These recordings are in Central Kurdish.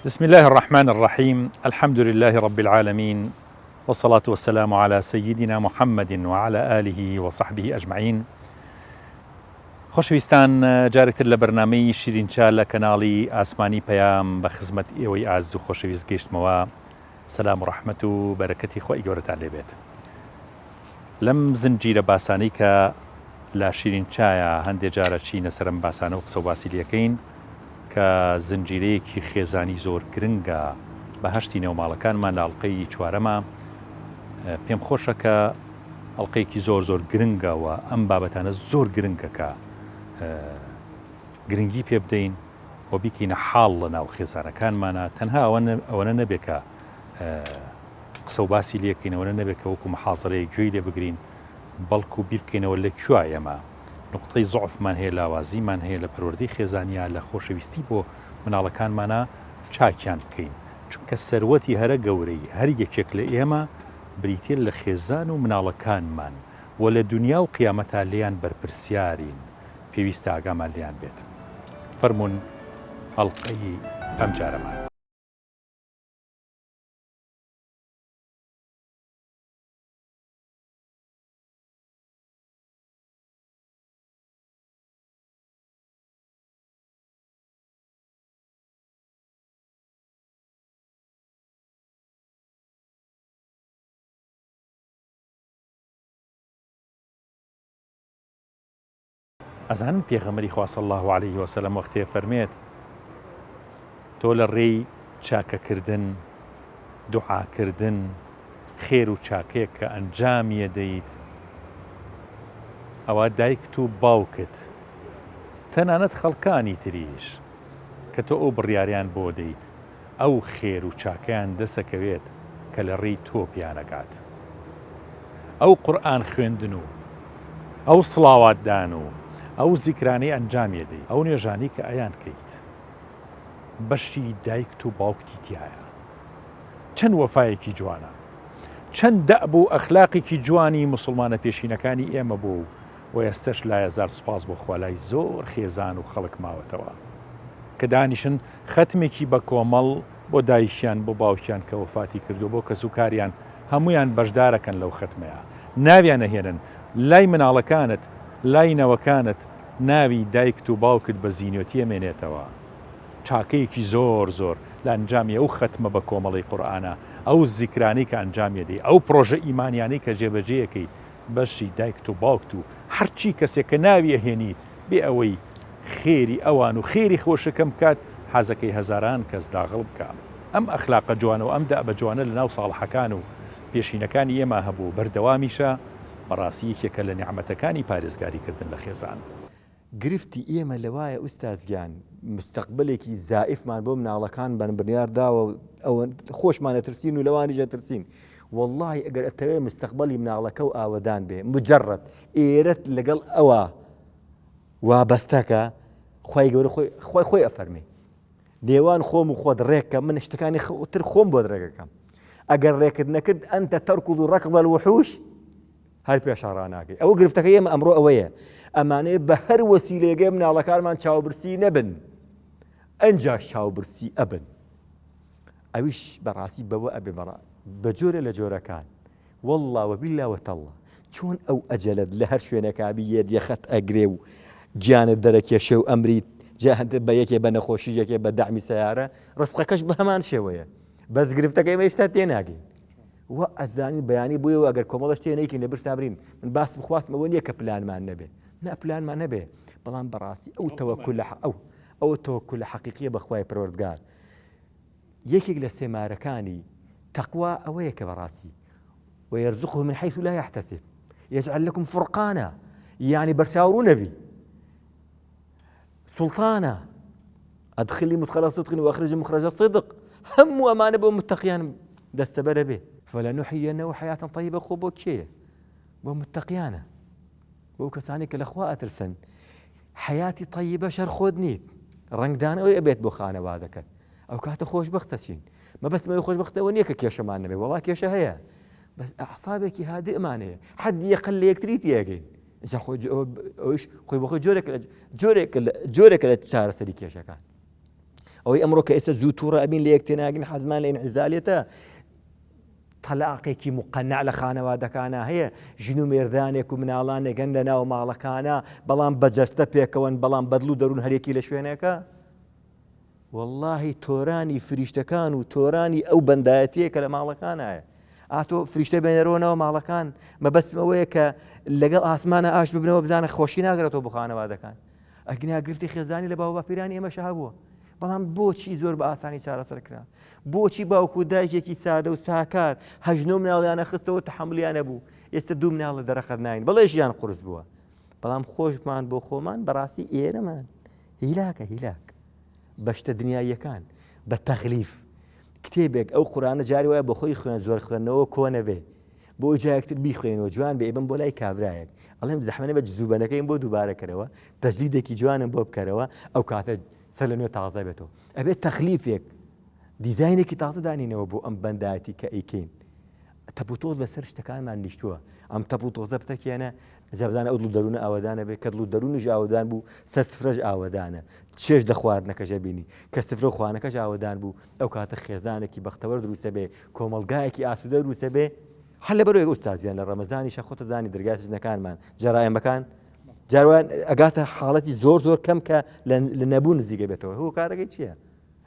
بسم اللە الرحمن الرحیم الحمد للە رب العالمین والصلاة والسلام علی سیدنا محمد وعلی آله وصحبه اجمعین خۆشەویستان جارێکتر لە بەرنامەی شیرینچا لە کەناڵی ئاسمانی پەیام بە خزمەت ئێوەی ئازیز و خۆشەویست گەیشتمەوە سەلام و ڕەحمەت و بەرەکەتی خوای گەورەتان لێ بێت لەم زنجیرە باسانەی کە لە شیرین چایە هەندێ جار ئەچینە سەر ئەم باسانە و قسە و باسی لێکەین کە زنجیرەیەکی خێزانی زۆر گرنگە بەهەشتی نێو ماڵەکانمان لە ئەڵقەی چوارەما پێم خۆشە کە ئەڵقەیەکی زۆر زۆر گرنگە و ئەم بابەتانە زۆر گرنگە کە گرنگی پێ بدەین و بیکەینە حاڵ لە ناو خێزانەکانمانە تەنها ئەوەنە نەبێ کە قسە و باسی لێ کەین ئەوەنە نەبێت کە وەکو محازەرەیەک گوێی لێ بگرین بەڵکو بیر بکەینەوە لە کوێ ئێمە نوقتەی زوعفمان هەیە لاوازیمان هەیە لە پەروەردەی خێزانیا لە خۆشەویستی بۆ مناڵەکانمانا چاکیان بکەین چونکە سەروەتی هەرە گەورەی هەر یەکێک لە ئێمە بریتیە لە خێزان و مناڵەکانمان و لە دونیا و قیامەتا لێیان بەرپرسیارین پێویستە ئاگامان لێیان بێت فەرموون ئەڵقەی ئەمجارەمان. ئەزانن پێغەمبەری خوا صلی اللە علیه وسلم وەختێ فەرمێت تۆ لە ڕێی چاکەکردن دوعاکردن خێر و چاکەیەک کە ئەنجامیە دەیت ئەوا دایکت و باوکت تەنانەت خەڵکانی تریش کە تۆ ئەو بڕیاریان بۆ دەیت ئەو خێر و چاکەیان دەسەکەوێت کە لە ڕێی تۆ پێیان ئەگات. ئەو قورئان خوێندن و ئەو سڵاوات دان و ئەو زیکرانەی ئەنجامی ئەدەی، ئەو نوێژانەی کە ئەیان کەیت بەشی دایکت و باوکتی تیایە. چەند وەفایەکی جوانە. چەند دەئب و ئەخلاقێکی جوانی موسڵمانە پێشینەکانی ئێمە بوو و ئێستەش لایەزار سوپاس بۆ خوا لای زۆر خێزان و خەڵک ماوەتەوە کە دانیشن خەتمێکی بە کۆمەڵ بۆ دایکیان بۆ باوکیان کە وەفاتی کردووە بۆ کەسوکاریان هەموویان بەشدارەکەن لەو خەتمەیا ناویان ئەهێنن لای مناڵەکانت لای نەوەکانت ناوی دایکت و باوکت بە زینۆتی ئەمێنێتەوە چاکەیەکی زۆر زۆر لە ئەنجامی ئەو خەتمە بە کۆمەڵی قورئانە ئەو زیکرانەی کە ئەنجامی ئەدەی ئەو پڕۆژە ئیمانیانەی کە جێبەجێیەکەی بەشی دایکت و باوکت و هەرچی کەسێک کە ناوی ئەهێنی بێ ئەوەی خێری ئەوان و خێری خۆشەکەم بکات حەزەکەی هەزاران کەس داغڵ بکا ئەم ئەخلاقە جوانە و ئەم دەئبە جوانە لە ناو ساڵحەکان و پێشینەکانی ئێمە هەبوو و بەردەوامیشە بەڕاستی یەکێکە لە نیعمەتەکانی پارێزگاری کردن لە خێزان. گرفتی ئێمە لەوایە ئوستاز گیان مستەقبلێکی زائیفمان بۆ مناڵەکانمان بنیار داوە و ئەوە خۆشمان ئەترسین و لەوانیش ئەترسین وەڵڵاهی ئەگەر ئەتەوێ مستەقبەلی مناڵەکە و ئاوەدان بێ مجرد ئێرەت لەگەڵ ئەوە وابەستەکە خی گەورە خۆی خۆی خۆی ئەفەرمێ نێوان خۆم و خۆت ڕێککە من شتەکانی تر خۆم بۆت ڕێگەکەم ئەگەر ڕێکت نەکرد ئەنتە تەرکوض و ڕەکض الوحوش هەر پێشا ڕاناکەی ئەوە گرفتەکە ئێمە ئەمڕۆ ئەوەیە ئەمانەیە بە هەر وەسیلەیەگەی مناڵەکانمان چاوبرسی نەبن ئەنجاش چاوبرسی ئەبن ئەویش بەڕاستی بەوە ئەبێ بەڕا بە جۆرە لە جۆرەکان والله وبالله وتالله چۆن ئەو ئەجەلت لە هەر شوێنێکابی یەت یەخەت ئەگرێ و گیانت دەرەکێشێ و ئەمریت جا هەندێک بە یەکێ بە نەخۆشی یەکێ بە دەعمی سیارە ڕستقەکەش بە هەمان شێوەیە بەس گرفتەکەی ئێمە هێشتا تێناگەین وا ئەزانین بەیانی بۆیەوە ئەگەر کۆمەڵە شتێ نەیکەین لە برسا برین من باسم خواستم ئەوە نییە کە پلانمان نەبێ نا پلانمان نەبێ بەڵام بەڕاستی ئەو تەوەکول ئەو ئەو تەوەکول حەقیقیە بەخوای پەروەردگار یەکێک لە سێمارەکانی تەقوا ئەوەیە کە بەڕاستی ويرزقه من حيث لا يحتسب يجعل لكم فرقانا يعني بەرچاوڕوو نەبی سوڵتانە ادخلی مدخل صدق و اخرج مخرج صدق هەموو ئەمانە بۆ متەقیان دەستەبەرە بێ فلنحيينه حياة طيبة خۆ بۆ کێیە بۆ متەقیانە بۆ کەسانی کە لەخوا ئەترسن حیاتی طیبە شەر خۆت نیت ڕنگدانەوەی ئەبێت بۆ خانەوادەکەت ئەو کاتە خۆشببختە چین مەبەستمەوەی خۆشببختەوە نییە کە کێشەمان نەبێ وەڵا کێشە هەیە بەس ئەعسابێکی هادئمان هەیە حەدی یەقل لە یەکتری تێگەین ئینجا خۆی ئەویش خۆی بۆ خۆی جۆرێک جۆرێک جۆرێکە لە چارەسەری کێشەکان. ئەوەی ئەمڕۆ کە ئێستا زوو تووڕە ئەبین لە یەک تێناگین حەزمان لە ئینعزالێتە تەلاقێکی مقەنع لە خانەوادەکانا هەیە، ژن و مێردانێک و مناڵانێک هەن لە ناو ماڵەکانا، بەڵام بە جەستە پێکەوەن، بەڵام بە دڵ و دەروون هەریەکی لە شوێنێکە. وەڵاهی تۆرانی فریشتەکان و تۆرانی ئەو بەندایەتیە کە لە ماڵەکانایە. ئاتۆ فریشتە بێنەرەوە ناو ماڵەکان، مەبەستم ئەوەیە کە لەگەڵ ئاسمانە ئاش ببنەوە بزانە خۆشی ناگرێتەوە بۆ خانەوادەکان. ئەگینا گرفتی خێزانی لە باوباپیرانی ئێمەش هەبووە. بەڵام بۆچی زۆر بە ئاسانی چارەسەر کرا؟ بۆچی باوک و دایکێکی سادە و ساکار هەژنۆ مناڵیانە خستەوە تەحملیان نەبوو ئێستا دوو مناڵە دەرەقەت ناین بەڵێ ژیان قورس بووە بەڵام خۆشمان بۆ خۆمان بەڕاستی ئێرەمان هیلاکە هیلاک بە شتە دنیاییەکان بە تەغلیف کتێبێک ئەو قورانە جاری وایە بۆ خۆی خوێن زۆر خوێندنەوە کۆنەبێ بۆ جایەکتر بیخوێنەوە جوان بێ ئەیبەم بۆ لای کابرایەک ئەڵێم زەحمەنە بە جزوبەنەکەیم بۆ دووبارە کەرەوە تەجدیدێکی جوانم بۆ بکەرەوە ئەو کاتە سەر لە نوێ تازە بێتەوە ئەبێت تەخلیفێک دیزاینێکی تازە دانینەوە بۆ ئەم بەندایەتی کە ئەیکەین تەپوتۆز لەسەر شتەکانمان نیشتووە ئەم تەپ و تۆزە بتەکێنە جابزانە ئەو دڵ دەروونە ئاوەدانە بێت کە دڵ و دەروونیش ئاوەدان بوو سەر سفرەش ئاوەدانە چێژ لە خواردنەکەش بینی کە سفرە و خوانەکەش ئاوەدان بوو ئەو کاتە خێزانێکی بەختەوەر دروستە بێ کۆمەڵگایەکی ئاسوودە دروستە بێ هەر لەبەرەوەی ئوستازیان لە ڕەمەزانیشە خۆتە زانی دەرگای سجنەکانمان جەرائمەکان جاروان ئەگاتە حاڵەتی زۆر زۆر کەم کە لە نەبوو نزیکە بێتەوە هۆکارەکەی چییە؟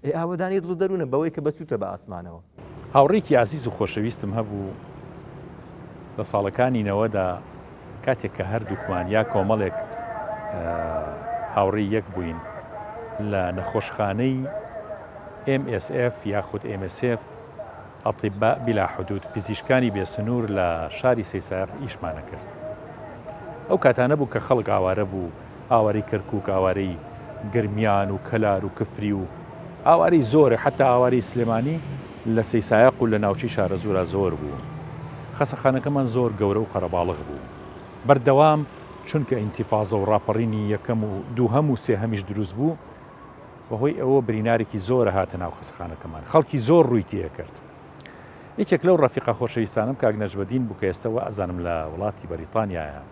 ئێ ئاوەدانی دڵ و دەروونە بەوەی کە بەسووتە بە ئاسمانەوە. هاوڕێیەکی ئازیز و خۆشەویستم هەبوو لە ساڵەکانی نەوەدا کاتێک کە هەردووکمان یا کۆمەڵێک هاوڕێی یەک بووین لە نەخۆشخانەی MSF یاخود MSF اطباء بلا حدود پزیشکانی بێ سنوور لە شاری سەیسایق ئیشمانە کرد. ئەو کاتانە بوو کە خەڵک ئاوارە بوو، ئاوارەی کەرکووک، ئاوارەی گەرمیان و کەلار و کفری و ئاوارەی زۆرێ حەتا ئاوارەی سلێمانی لە سەیسایەق و لە ناوچەی شارەزوورا زۆر بوو. خەسەخانەکەمان زۆر گەورە و قەرەباڵغ بوو. بەردەوام چونکە ئینتیفازە و ڕاپەڕینی یەکەم و دووهەم و سێهەمیش دروست بوو، بە هۆی ئەوە برینارێکی زۆر هاتە ناو خەسەخانەکەمان. خەڵکی زۆر ڕووی تێکرد. یەکێک لەو ڕەفیقە خۆشەویستانەم کاک نەجمەدین بوو کە ئێستە وا ئەزانم لە وڵاتی بەریتانیایە.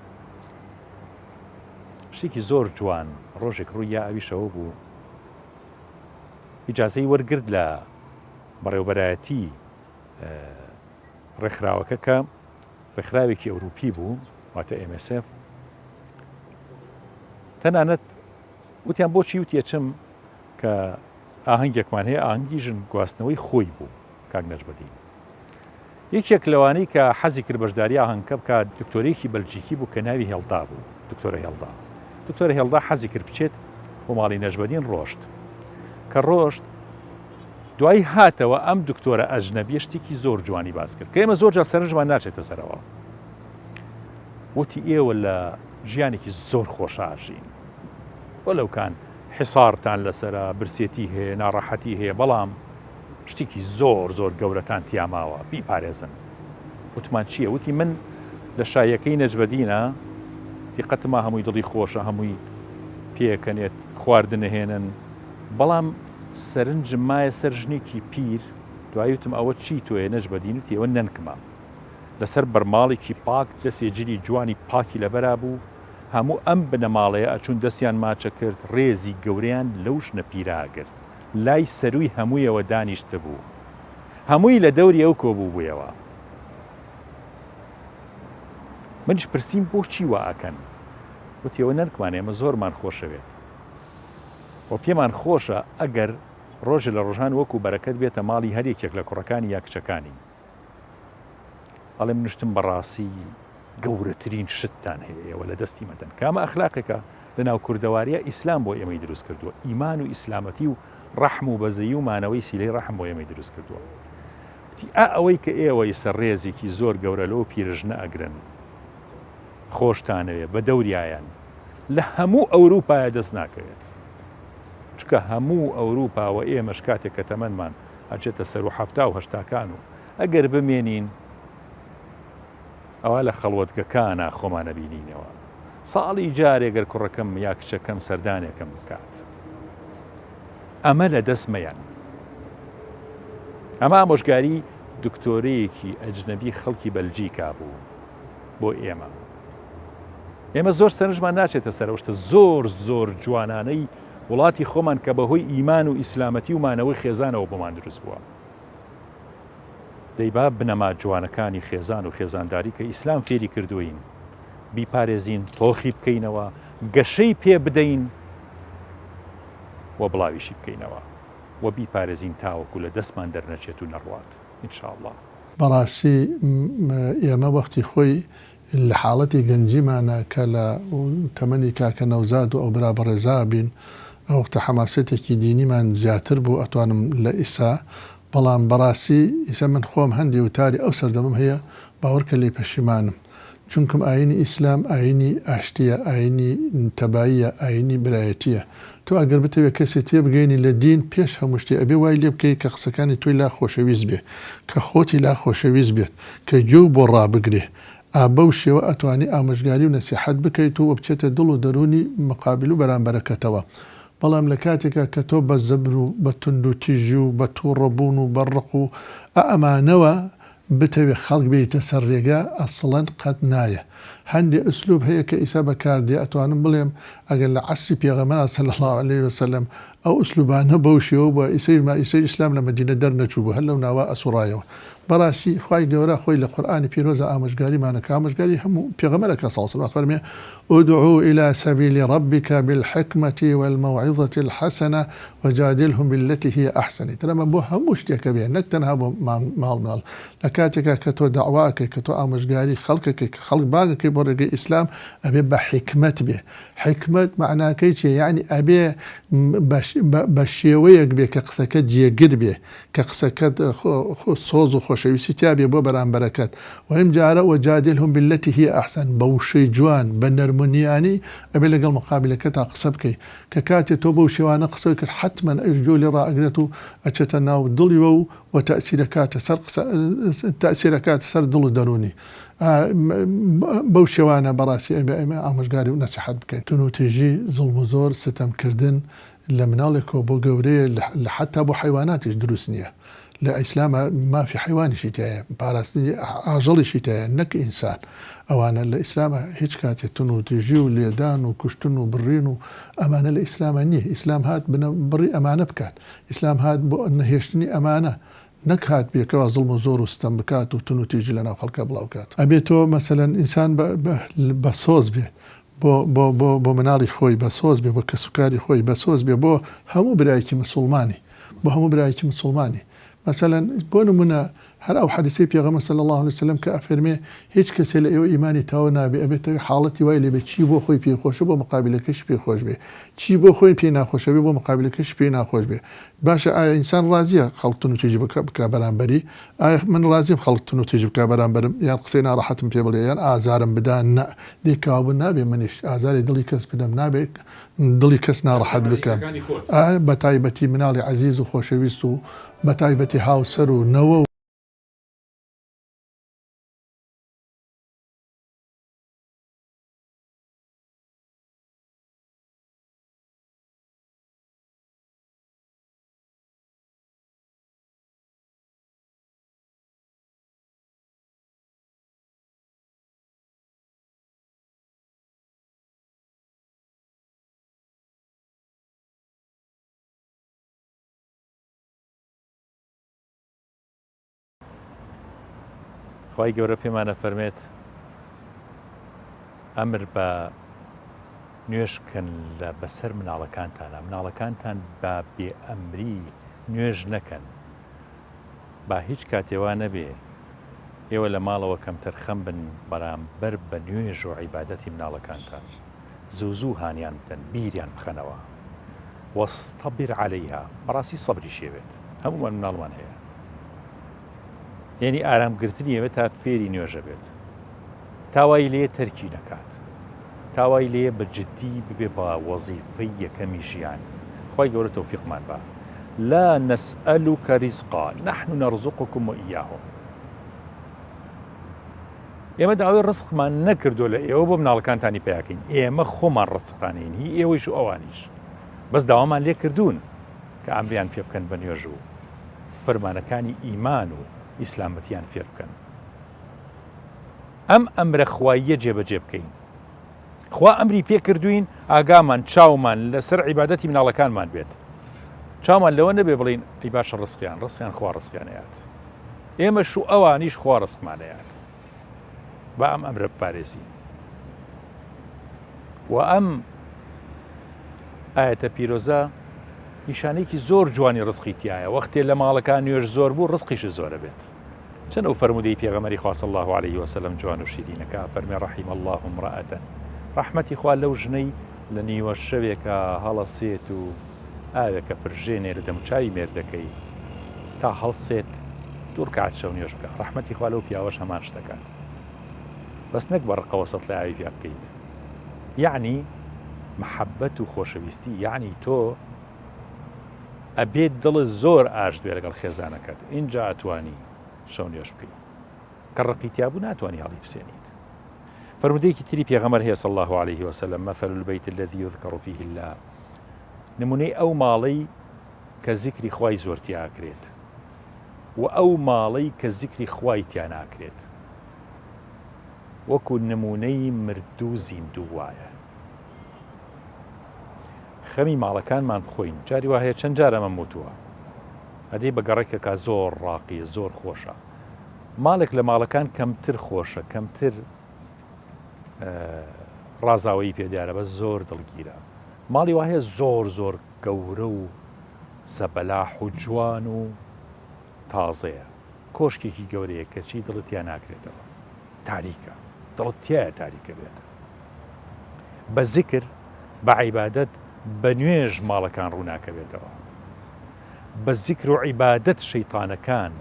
شتێکی زۆر جوان ڕۆژێک ڕووی یا ئەویش ئەوە بوو ئیجازەی وەرگرت لە بەڕێوبەرایەتی ڕێکخراوەکە کە ڕێکخراوێکی ئەوروپی بوو واتە MSF تەنانەت وتیان بۆچی وتی ئەچم کە ئاهەنگێکمان هەیە ئاهەنگی ژن گواستنەوەی خۆی بوو کاک نەجمەدین یەکێک لەوانەی کە حەزی کرد بەشداری ئاهەنگەکە بکات دکتۆرێکی بەلجیکی بوو کە ناوی هێڵدا بوو دکتۆرە هێڵدا دکتۆرە هێڵدا حەزی کرد بچێت بۆ ماڵی نەجمەدین ڕۆشت کە ڕۆشت دوایی هاتەوە ئەم دکتۆرە ئەجنەبیە شتێکی زۆر جوانی باس کرد کە ئێمە زۆر جار سەرنجمان ناچێتە سەرەوە وتی ئێوە لە ژیانێکی زۆر خۆشە ئاژین وەلەوکان حسارتان لەسرە برسێتی هەیە ناڕەحەتی هەیە بەڵام شتێکی زۆر زۆر گەورەتان تیا ماوە بیپارێزن. وتمان چییە؟ وتی من لە شاییەکەی نەجمەدینە دیقەتما هەمووی دڵی خۆشە هەمووی پێکەنێت خواردن ئەهێنن بەڵام سەرنجم مایە سەر ژنێکی پیر دوایی وتم ئەوە چی تۆیە نەجمەدین وتی ئەوە نەنکمە لەسەر بەرماڵێکی پاک دەسێ جلی جوانی پاکی لەبەرا بوو هەموو ئەم بنەماڵەیە ئەچوون دەستیان ماچە کرد ڕێزی گەورەیان لەو ژنە پیرە ئەگرت لای سەرووی هەموویەوە دانیشتبوو. هەمووی لە دەوری ئەو کۆبووبوویەوە. منیش پرسیم بۆچی وا ئەکەن؟ وتی ئەوە نەنکمانە ئێمە زۆرمان خۆشەوێت و پێمان خۆشە ئەگەر ڕۆژێ لە ڕۆژان وەکوو بەرەکەت بێتە ماڵی هەر یەکێک لە کوڕەکانی یا کچەکانی. ئەڵێ من وتم بەڕاستی گەورەترین شتتان هەیە ئێوە لە دەستی مەدەن کە ئەمە ئەخلاقێکە لە ناو کوردەواریە ئیسلام بۆ ئێمەی دروست کردووە ئیمان و ئیسلامەتی و ڕەحم و بەزەیی و مانەوەی سیلەی ڕەحم بۆ ئێمەی دروست کردووە وتی ئا ئەوەی کە ئێوە ئیسە ڕێزێکی زۆر گەورە لەو پیرەژنە ئەگرن خۆشتانەوێ بە دەوریایان لە هەموو ئەوروپایە دەست ناکەوێت چونکە هەموو ئەوروپا و ئێمەش کاتێک کە تەمەنمان ئەچێتە سەرو حەفتا و هەشتاکان و ئەگەر بمێنین ئەوا لە خەڵوەتگەکانا خۆمان ئەبینینەوە. ساڵی جارێ گەر کوڕەکەم یا کچەکەم سەردانێکم بکات. ئەمە لە دەست مەیەن. ئەمە ئامۆژگاری دکتۆرەیەکی ئەجنەبی خەڵکی بەلجیکا بوو بۆ ئێمە. ئێمە زۆر سەرنجمان ناچێتە سەر ئەو شتە زۆر زۆر جوانانەی. وڵاتی خۆمان کە بەهۆی ئیمان و ئیسلامەتی و مانەوەی خێزانەوە بۆمان دروست بووە. دەی با بنەما جوانەکانی خێزان و خێزانداری کە ئیسلام فێری کردووین بیپارێزین، تۆخی بکەینەوە، گەشەی پێ بدەین و بڵاویشی بکەینەوە و بیپارێزین تاوەکو لە دەستمان دەرنەچێت و نەڕوات ان شاء اللە. بەڕاستی ئێمە وەختی خۆی لە حاڵەتی گەنجیمانا کە لە تەمەنی کاکە نەوزاد و ئەو برا بەڕێزا بین ئەو وەختە حەماسەتێکی دینیمان زیاتر بوو ئەتوانم لە ئیسا بەڵام بەڕاستی ئیسە من خۆم هەندێ وتاری ئەو سەردەمەم هەیە باوەڕکە لێی پەشیمانم چونکم ئاینی ئیسلام ئاینی ئاشتیە ئاینی تەباییە ئاینی برایەتیە تۆ ئەگەر بتەوێ کەسێ تێبگەینی لە دین پێش هەموو شتێ ئەبێ وای لێ بکەی کە قسەکانی تۆی لا خۆشەویست بێ کە خۆتی لا خۆشەویست بێت کە گوێو بۆ ڕابگرێ ئا بەو شێوە ئەتوانی ئامۆژگاری و نەسیحەت بکەیت و بچێتە دڵ و دەروونی مقابل و بەرامبەرەکەتەوە بەڵام لە کاتێکا کە تۆ بە زەبر و بە توندوتیژی و بە توڕە بوون و بە ڕق و ئا ئەمانەوە بتەوێ خەڵک بێیتە سەر رێگا ئەسڵەن قەت نایە هەندێ ئسلوب هەیە کە ئیسا بەکار دێ ئەتوانم بڵێم ئەگەر لە عەسری پێغەمبەرا صلی اللە علیە وسلم ئەو ئسلوبانە بەو شێوە بوە ئیسەیش ما ئیسەی ئیسلام لە مەدینە دەرنەچوو بوو هەر لەو ناوە ئەسوڕایەوە بەڕاستی خوای گەورە خۆی لە قورئانی پیرۆزا ئامۆژگاریمان ئەکا ئامۆژگاری هەموو پێغەمبەر ئەکا صلی اللە علیە وسلم ئەفەرمێ ادع الی سبیل ربک بالحکمە والموعظە الحسنە وجادلهم بالتی هی احسن ئیتر ئەمە بۆ هەموو شتێکە بێ نەک تەنها بۆ ماڵ مناڵ لە کاتێکا کە تۆ دەعوا ئەکەی کە تۆ ئامۆژگاری خەڵک ئەکەی کە خەڵک بانگ ئەکەی بۆ ڕێگەی ئیسلام ئەبێ بە حیکمەت بێ حیکمەت مەعناکەی چیە یەعنی ئەبێ بە شێوەیەک بێ کە قسەکەت جێگر بێ کە قسەکەت سۆز و خۆشەویستی تیا بێ بۆ بەرامبەرەکەت و ئیمجارە وجادلهم بالتی هی احسن بە وشەی جوان بە نەرمونیانی ئەبێ لەگەڵ مقابلەکەتا قسە بکەی کە کاتێ تۆ بەو شێوانە قسەت کرد حەتمەن ئەویش گوێ لێ ڕائەگرێت و ئەچێتە ناو دڵیوە و و تەئسیر ئەکاتە سەر قسە تەئسیر ئەکاتە سەر دڵ و دەروونی بەو شێوانە بەڕاستی ئەبێ ئێمە ئامۆژگاری و نەسیحەت بکەین. توندوتیژی، زوڵم و زۆر، ستەم کردن لە مناڵێکەوە بۆ گەورەیە لە حەتا بۆ حەیواناتیش دروست نییە. لە ئیسلاما مافی حەیوانیشی تیایە، پاراستنی ئاژەڵیشی تیایە نەک ئینسان. ئەوانە لە ئیسلاما هیچ کاتێ توندوتیژی و لێدان و کوشتن و بڕین و ئەمانە لە ئیسلاما نییە. ئیسلام هات بنە بڕی ئەمانە بکات. ئیسلام هات بۆ نەهێشتنی ئەمانە نەک هات بێ کەوا زوڵم و زۆر و ستەم بکات و توندوتیژی لەناو خەڵکا بڵاو کات. ئەبێ تۆ مەسەلەن ئینسان بە بە سۆز بێ بۆ بۆ بۆ بۆ مناڵی خۆی بە سۆز بێ بۆ کەسوکاری خۆی بە سۆز بێ بۆ هەموو برایەکی مسوڵمانی بۆ هەموو برایەکی مسوڵمانی مەسەلەن بۆ نمونە هەر ئەو حەدیسەی پێغەمبەر صلی اللە علیە وسلم کە ئەفەرمێ هیچ کەسێ لە ئێوە ئیمانی تەواو نابێ ئەبێ تەوێ حاڵەتی وای لێ بێ چی بۆ خۆی پێی خۆشە بۆ مقابلەکەشی پێی خۆش بێ چی بۆ خۆی پێی ناخۆشە بێ بۆ مقابلەکەشی پێی ناخۆش بێ باشە ئایا ئینسان ڕازیە خەڵک توندوتیژی بکا بکا بەرامبەری ئایا من ڕازیم خەڵک توندوتیژی بکا بەرامبەرم یان قسەی ناڕەحەتم پێ بڵێ یان ئازارم بدا نە دەی کەوابوو نابێ منیش ئازاری دڵی کەس بدەم نابێ دڵی کەس ناڕەحەت بکەم بەتایبەتی مناڵی عەزیز و خۆشەویست و بەتایبەتی هاوسەر و نەوە و. خوای گەورە پێمان ئەفەرمێت ئەمر بە نوێژ بکەن لە بەسەر مناڵەکانتانە مناڵەکانتان بە بێ ئەمری نوێژ نەکەن با هیچ کاتێ وا نەبێ ئێوە لە ماڵەوە کەمتەرخەم بن بەرامبەر بە نوێژ و عیبادەتی مناڵەکانتان زوو زوو هانیان بدەن بیریان بخەنەوە واصطبر علیها بەڕاستی سەبریشی ئەوێت هەموومان مناڵمان هەیە یعنی ئارام گرتنی ئەوێت تا فێری نوێژە بێت تا وای لێ تەرکی نەکات تا وای لێ بە جدی ببێ بە وەزیفەی یەکەمی ژیان خوای گەورە تەوفیقمان با لا نسألک رزقا نحن نرزقکم وإیاهم ئێمە داوای ڕزقمان نەکردووە لە ئێوە بۆ مناڵەکانتانی پیاکەین ئێمە خۆمان ڕزقتانین هی ئێوەیش و ئەوانیش بەس داوامان لێ کردوون کە ئەمریان پێ بکەن بە نوێژ و فەرمانەکانی ئیمان و ئیسلامەتیان فێر بکەن ئەم ئەمرە خواییە جێبەجێ بکەین. خوا ئەمری پێ کردووین ئاگامان چاومان لەسەر عیبادەتی مناڵەکانمان بێت. چاومان لەوە نەبێ بڵێین ئەی باشە ڕزقیان، ڕزقیان خوا ڕزقیان ئەیات. ئێمەش و ئەوانیش خوا ڕزقمان ئەیات. با ئەم ئەمرە بپارێزین. و ئەم ئایەتە پیرۆزە نیشانەیەکی زۆر جوانی ڕزقی تایە وەختێ لە ماڵەکان نوێژ زۆر بوو ڕزقیش زۆرە بێت چەند ئەو فەرموودەی پێغەمبەری خوا صلی اللە علیه وسلم جوان و شیرینە کە ئەفەرمێ رحم اللە امرأة ڕەحمەتی خوا لەو ژنەی لە نیوە شەوێکا هەڵەسێت و ئاوێکە پرژێنێ لە دەموچاوی مێردەکەی تا هەڵسێت دوو ڕکات شەو نوێژ بکا ڕەحمەتی خوا لەو پیاوەش هەمان شت دەکات بەس نەک بە ڕقەوە سەتڵی ئاوی پیا بکەیت یەعنی محەبەت و خۆشەویستی یەعنی تۆ ئەبێت دڵت زۆر ئاشت بێ لەگەڵ خێزانەکەت ئینجا ئەتوانی شەو نوێژ بکەی کە ڕقی تیابوو ناتوانی هەڵی بسێنیت فەرمودەیەکی تری پێغەمبەر هەیە صلی الله علیه وسلم مثل البیت الذی یذکر فیه الله نمونەی ئەو ماڵەی کە زیکری خوای زۆر تیا ئەکرێت و ئەو ماڵەی کە زیکری خوای تیا ناکرێت وەکو نمونەی مردوو زیندوو وایە خەمی ماڵەکانمان بخۆین جاری وا هەیە چەند جار ئەمەم وتووە ئەدەی بە گەڕەکێکا زۆر ڕاقیە زۆر خۆشە ماڵێک لە ماڵەکان کەمتر خۆشە کەمتر ڕازاوەیی پێ دیارە بەس زۆر دڵگیرە ماڵی وا هەیە زۆر زۆر گەورە و زەبەلاح و جوان و تازەیە کۆشکێکی گەورەیە کەچی دڵت تیا ناکرێتەوە تاریکە دڵت تایە تاریکە بێت بە زیکر، بە عیبادەت، بە نوێژ ماڵەکان ڕووناکەبێتەوە. بە زیکر و عیبادەت شەیتانەکان،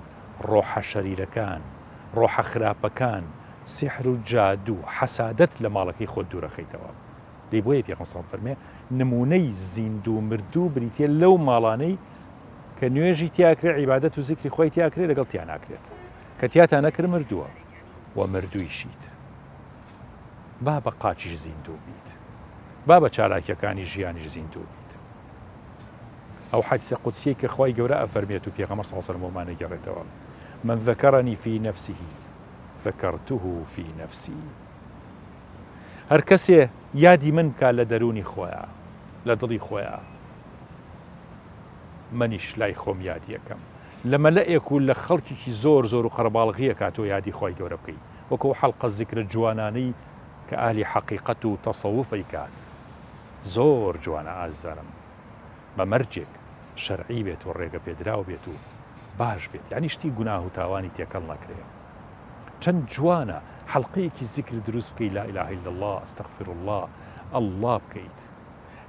ڕۆحە شەریرەکان، ڕۆحە خراپەکان، سیحر و جادوو، حەسادەت لە ماڵەکەی خۆت دوورەخەیتەوە. دەی بۆیە پێغەمبەر صلی اللە فەرمێ نموونەی زیندوو و مردوو بریتیە لەو ماڵانەی کە نوێژی تیاکرێ، عیبادەت و زیکری خوای تیاکرێ لەگەڵ تیا ناکرێت. کە تیاتا نەکرد مردووە و مردوویشیت. با بە قاچیش زیندوو بیت. با بە چالاکیەکانی ژیانیش زیندوو بیت. ئەو حەدیسە قودسیەی کە خوای گەورە ئەفەرمێت و پێغەمبەر صلی اللە علیه وسلم بۆمان ئەگێڕێتەوە، من ذکرنی فی نفسه ذکرته فی نفسی، هەر کەسێ یادی من بکا لە دەروونی خۆیا، لە دڵی خۆیا، منیش لای خۆم یادی ئەکەم. لە مەلەئێک و لە خەڵکێکی زۆر زۆر و قەرەباڵغیەکا تۆ یادی خوای گەورە بکەی. وەک ئەو حەڵقە زیکرە جوانانەی کە ئەهلی حەقیقەت و تەسەوف ئەیکات زۆر جوانە ئازیزانم بە مەرجێک شەرعی بێت و ڕێگە پێدراو بێت و باش بێت یانی شتی گوناه و تاوانی تێکەڵ نەکرێ چەند جوانە حەڵقەیەکی زیکر دروست بکەی لا اله الا اللە استغفر اللە اللە بکەیت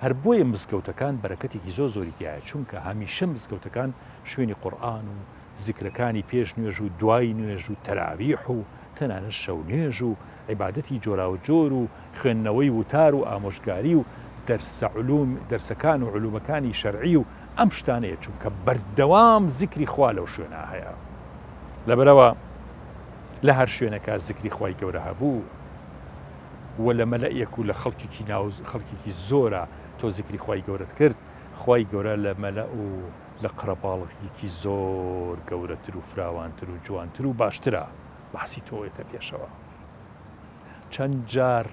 هەر بۆیە مزگەوتەکان بەرەکەتێکی زۆر زۆری تیایە چونکە هەمیشە مزگەوتەکان شوێنی قورئان و زیکرەکانی پێش نوێژ و دوای نوێژ و تەراویح و تەنانەت شەو نوێژ و عیبادەتی جۆراوجۆر و خوێندنەوەی وتار و ئامۆژگاری و دەرسە علوم دەرسەکان و علومەکانی شەرعی و ئەم شتانەیە چونکە بەردەوام زیکری خوا لەو شوێنە هەیە لەبەرئەوە لە هەر شوێنەکە زیکری خوای گەورە هەبوو و لە مەلەئێک و لە خەڵکێکی ناو خەڵکێکی زۆرە تۆ زیکری خوای گەورەت کرد خوای گەورە لە مەلەئ و لە قەرەباڵغیەکی زۆر گەورەتر و فراوانتر و جوانتر و باشترە باسی تۆ ێتە پێشەوە چەند جار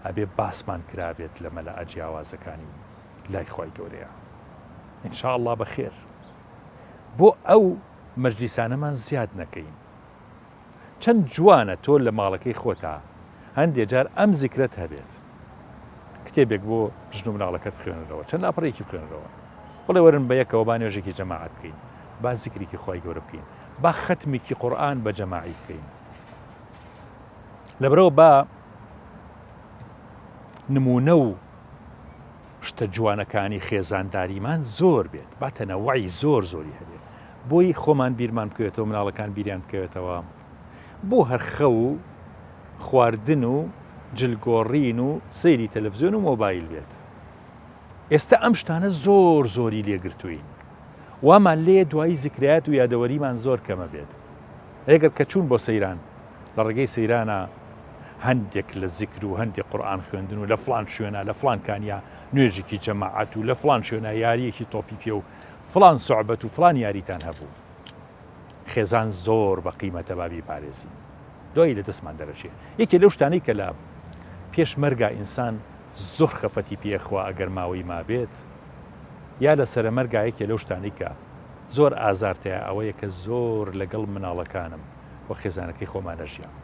ئەبێ باسمان کرابێت لە مەلەئە جیاوازەکانی لای خوای گەورەیە ان شاء اللە بەخێر بۆ ئەو مەجلیسانەمان زیاد نەکەین چەند جوانە تۆ لە ماڵەکەی خۆتا هەندێ جار ئەم زیکرەت هەبێت کتێبێک بۆ ژن و مناڵەکەت بخوێنەرەوە چەند لاپەڕەیەکی بخوێنەرەوە بڵێ وەرن بە یەکەوە با نوێژێکی جەماعەت بکەین با زیکرێکی خوای گەورە بکەین با خەتمێکی قورئان بە جەماعی بکەین لەبەرەوە با نمونە و شتە جوانەکانی خێزانداریمان زۆر بێت با تەنەوعی زۆر زۆری هەبێت بۆی خۆمان بیرمان بکەوێتەوە مناڵەکان بیریان بکەوێتەوە بۆ هەر خەو و خواردن و جل گۆڕین و سەیری تەلەفزیۆن و مۆبایل بێت ئێستا ئەم شتانە زۆر زۆری لێگرتووین وامان لێیە دوایی زیکرایات و یادەوەریمان زۆر کەمە بێت ئەگەر کە چوون بۆ سەیران لە ڕێگەی سەیرانە هەندێک لە زیکر و هەندێک قورئان خوێندن و لە فڵان شوێنە لە فڵان کانیا نوێژێکی جەماعەت و لە فڵان شوێنە یاریەکی تۆپی پێ و فڵان سوعبەت و فڵان یاریتان هەبوو خێزان زۆر بە قیمەتە با بیپارێزین دوایی لە دەستمان دەرەچێ یەکێ لەو شتانەی کە لە پێش مەرگا ئینسان زۆر خەفەتی پێ ئەخوا ئەگەر ماوەی مابێت یا لە سەرەمەرگا یەکێ لەو شتانەی کە زۆر ئازارتەیە ئەوەیە کە زۆر لەگەڵ مناڵەکانم و خێزانەکەی خۆما نەژیام.